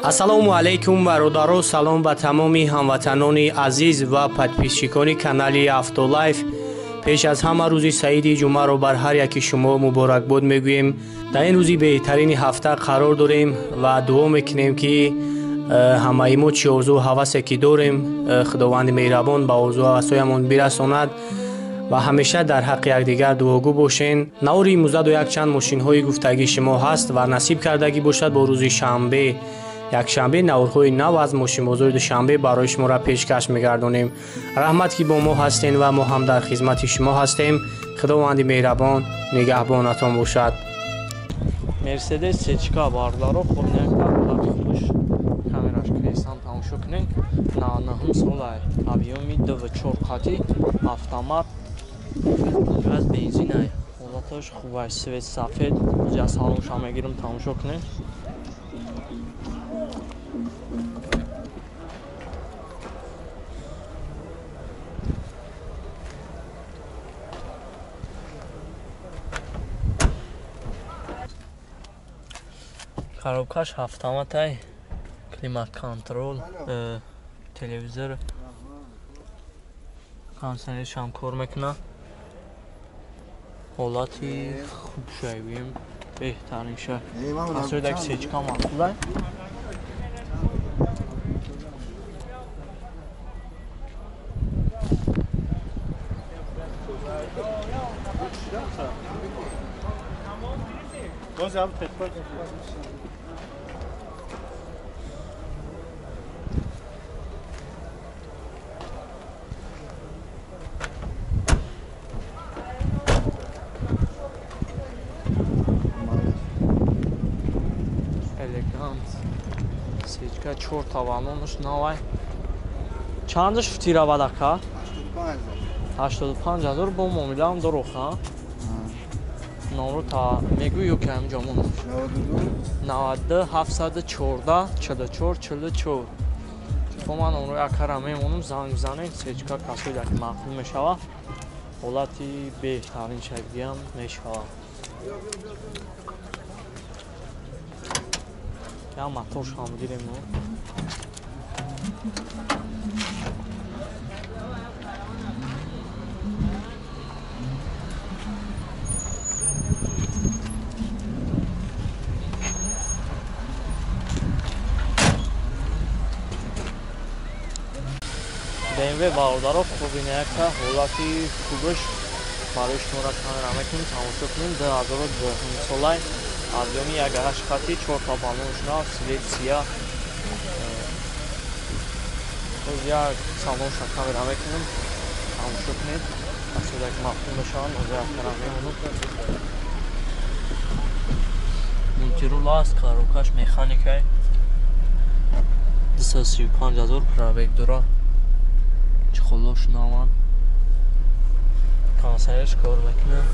Ассалому алайкум бародаро, салом ба тамоми ҳамватанони азиз ва подписчикони канали Автолайф. Пеш аз ҳама рӯзи саиди ҷумъаро бар ҳар яки шумо муборакбод мегӯем. Дар ин рӯзи беҳтарини ҳафта қарор дорем ва дуо мекунем, ки ҳамаи мо чӣ орзу ҳавасе ки дорем, Худованди меҳрабон ба орзу ҳавасҳоямон бирасонад ва ҳамеша дар ҳаққи якдигар дуогӯ бошен. Навори имрӯзаду якчанд мошинҳои гуфтагии шумо ҳаст ва насиб кардагӣ бошад бо рӯзи шанбе, якшанбе наворҳои нав аз мошинбозори Душанбе барои шуморо пешкаш мегардонем. Раҳмат, ки бо мо ҳастен ва мо ҳам дар хизмати шумо ҳастем. Худованди меҳрабон нигаҳбонатон бошад. Мерседес сечка бардаро хобнякар хуш камераш кресан тамошо кунед. 99 солай объёми 2.4 қати автомат газ бензинай. Ҳолаташ хубай, свет сафед. Аз салонша мегирам, тамошо кунед. Коробкаш автоматай, климат-контрол, телевизор, кондиционершам кор мекунад. Ҳолати хуб шавем, беҳтарин ша. Асои сечка маъқулай. Элегант. Сечка 4 тавалонаш навай. Чандаш фтиравад ака? 85 ҳазор бо муомилаам дороха. Номро та мегӯ ё ки ҳамин ҷо монам? 92 714 44 44. Бо ман номрои акара мемонам, занг бизанед, сечка касои ки маъқул мешавад. Ҳолати беҳтарин шакдиам мешавад. Я моторш ҳам гирем. BMW бародаро хубинаяка ҳолати хубаш барои шуморо камера мекунем, тамошо кунем. 2002 солай объёми 1.8 хати 4 та баллонш нав, свет сия. Боз як салонша камера мекунем, тамошо кунед. Касода ки маъқул мешаванд, оза камера мемонам. Мультирул аст, коробкаш механикай. 235 ҳазор пробег дора. Чехолош наван. Кондиционерш кор мекунад.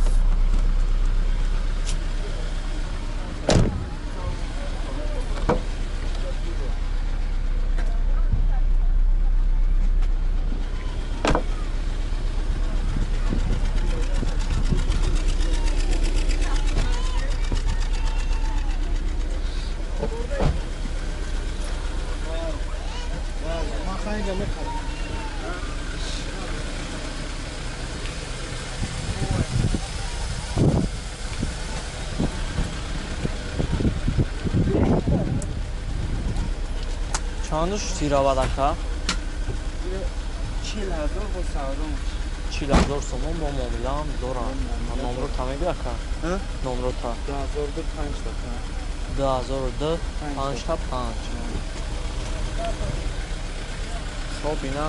Чандаш тиравад ака? 40 ҳазор бо савдо. 40 ҳазор сомон бо муомилаам дорам. Номро та мегӯ ака? Номро та. 2002 5 та 2002 5 та 5. Хоб ина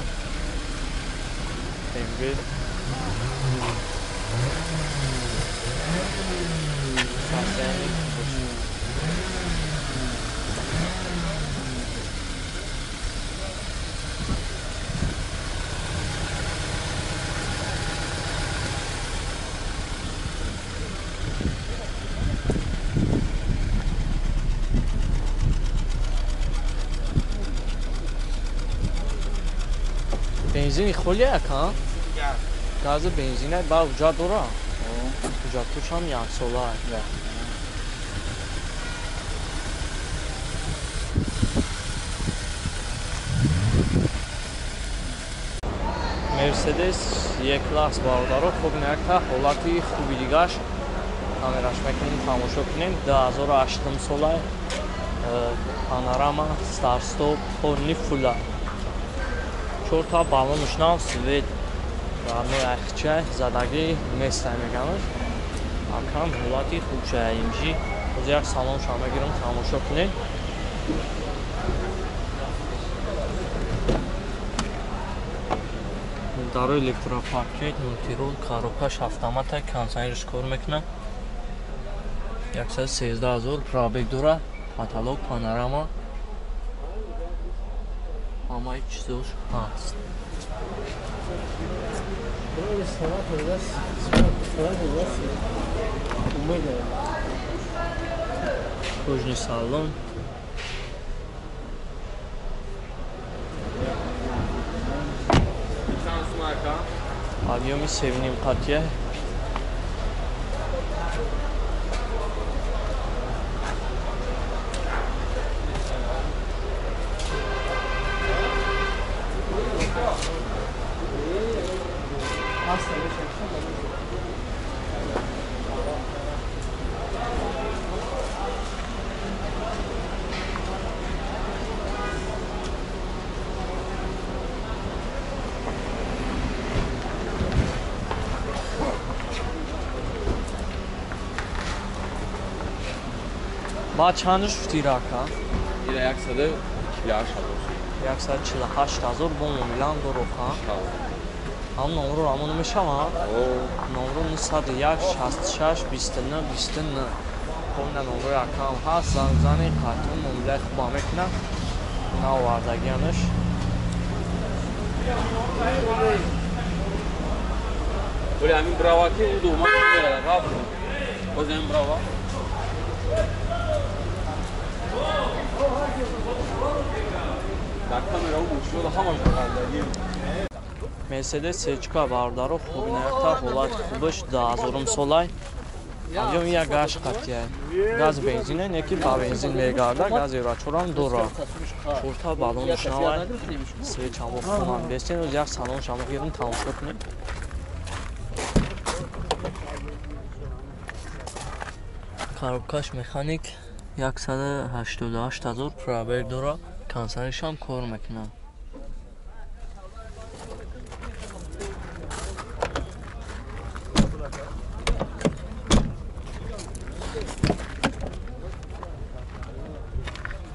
BMW состояние. Бензини холи ака? Гази бензина ба ҳуҷҷат дора? Ҳуҷҷатушам яксола. Мерседес Е-класс бародаро, хуб якта ҳолати хуби дигаш камераш мекунем, тамошо кунем. 2008 сола, панорама, старт-стоп, полни фула. Чорта баллонуш нав, свет родной ахча, задагӣ местай меганаш. Акам ҳолати хуб шая имжи. Боз як салонша мегирам, тамошо кунем. Дарои электропакет, мультирул, коробкаш автомата, кондиционерш кор мекунад. 113 000 пробег дорад, потолок, панорама. Ҳамаи чизош ҳаст. Кожный салон. Объёми 7,5 қатия. Ба чанд шуфти рака? Ира 148 ҳазор. 148 ҳазор бо муомилаам дороха. Ҳам номро рамон мешавад? Номро 901 66 29 29. Хоб на номрои акам ҳаст, занг зани, қатъ муомилаи хуба мекунад. Наовардагианаш. Оли ҳамин браваки ӯ дума рафт. Боз ҳамин брава. Мерседес Сечка бародаро, хуби наякта ҳолати хубаш 2000 солай. Объём як гаш қатия. Газ бензине, не ки ба бензин мегарда, газ еврочорам дора. Чорта баллонш навай, свечамо хунам бестен, оз як салоншамо гирим тамошо кунем. Коробкаш механик 188 000 пробег дора, кондиционершам кор мекунад.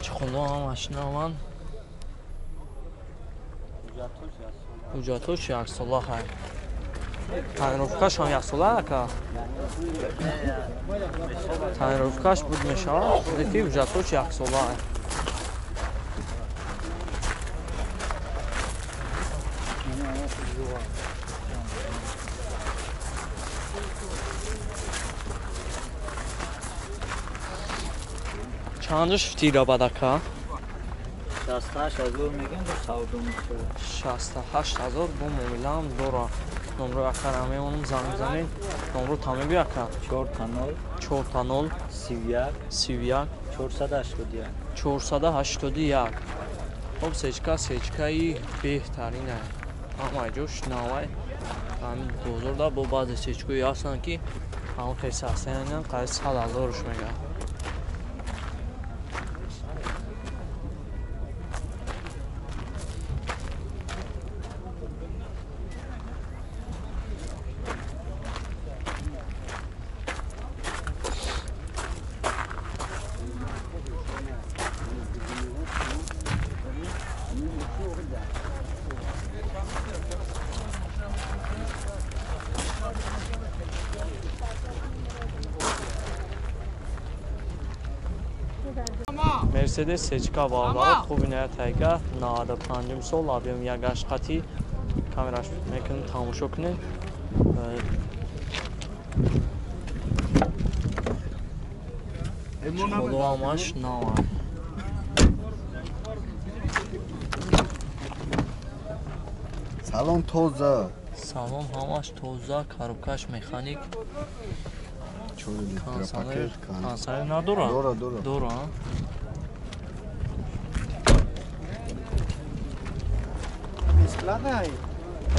Чехоло ҳамаш наванд. Ҳуҷҷатҳош яксола ҳай. Тонировкаш ҳам яксола ака? Тонировкаш буд мешавад, леки ҳуҷҷатҳош яксола ҳай. Чанд шуфти рабад ака? 68 ҳазор мегӯям, бо савдо мешавад. 68 ҳазор бо муомилаам дора. Номрои акара мемонам, занг занед. Номро та мегӯй ака? 4 0 4 0 31 31 481 481. Хоб сечка, сечкаи беҳтарина. Ҳамаи ҷош навай. Ҳамин бозорда бо баъзе сечкаи ҳастанд, ки ҳамон хесастаян қариб 100 ҳазоруш мегӯяд. Мерседес Сечка бародаро, хуби ная тайга 95 сол, объём як гашт қати. Камераш мекунем, тамошо кунем. Худо ҳамаш нава. Салон тоза. Салон ҳамаш тоза, коробкаш механик. Кондиционер надора? Дора, дора. Дора. Бесплатно?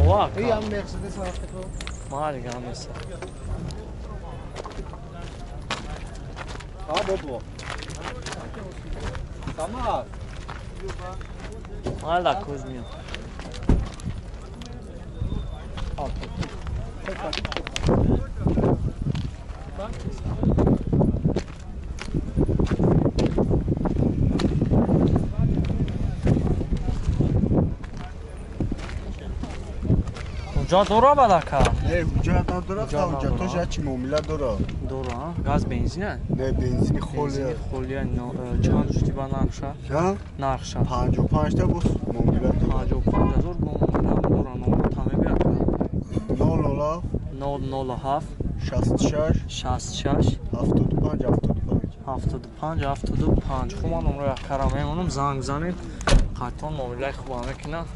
Ова. И ам Мерседес рафтако. Мали гамеса. А бобо. Тамар. Мала Кузмин. Ҳуҷҷат дора бадака? Не, ҳуҷҷат надорад, ҳуҷҷатош ячи муомила дора. Дора, газ бензина? Не, бензини холия. Бензини холия, чанд шуди ба нархша? Нархша. 55 та бос муомила дора. 55 ҳазор бо муомила дора, номер тамебиад. 00 007 66 66 75 75 75 75. Хуб, ман номро яккара мемонам, занг занед. Қайтон муомилаи хуба мекунад.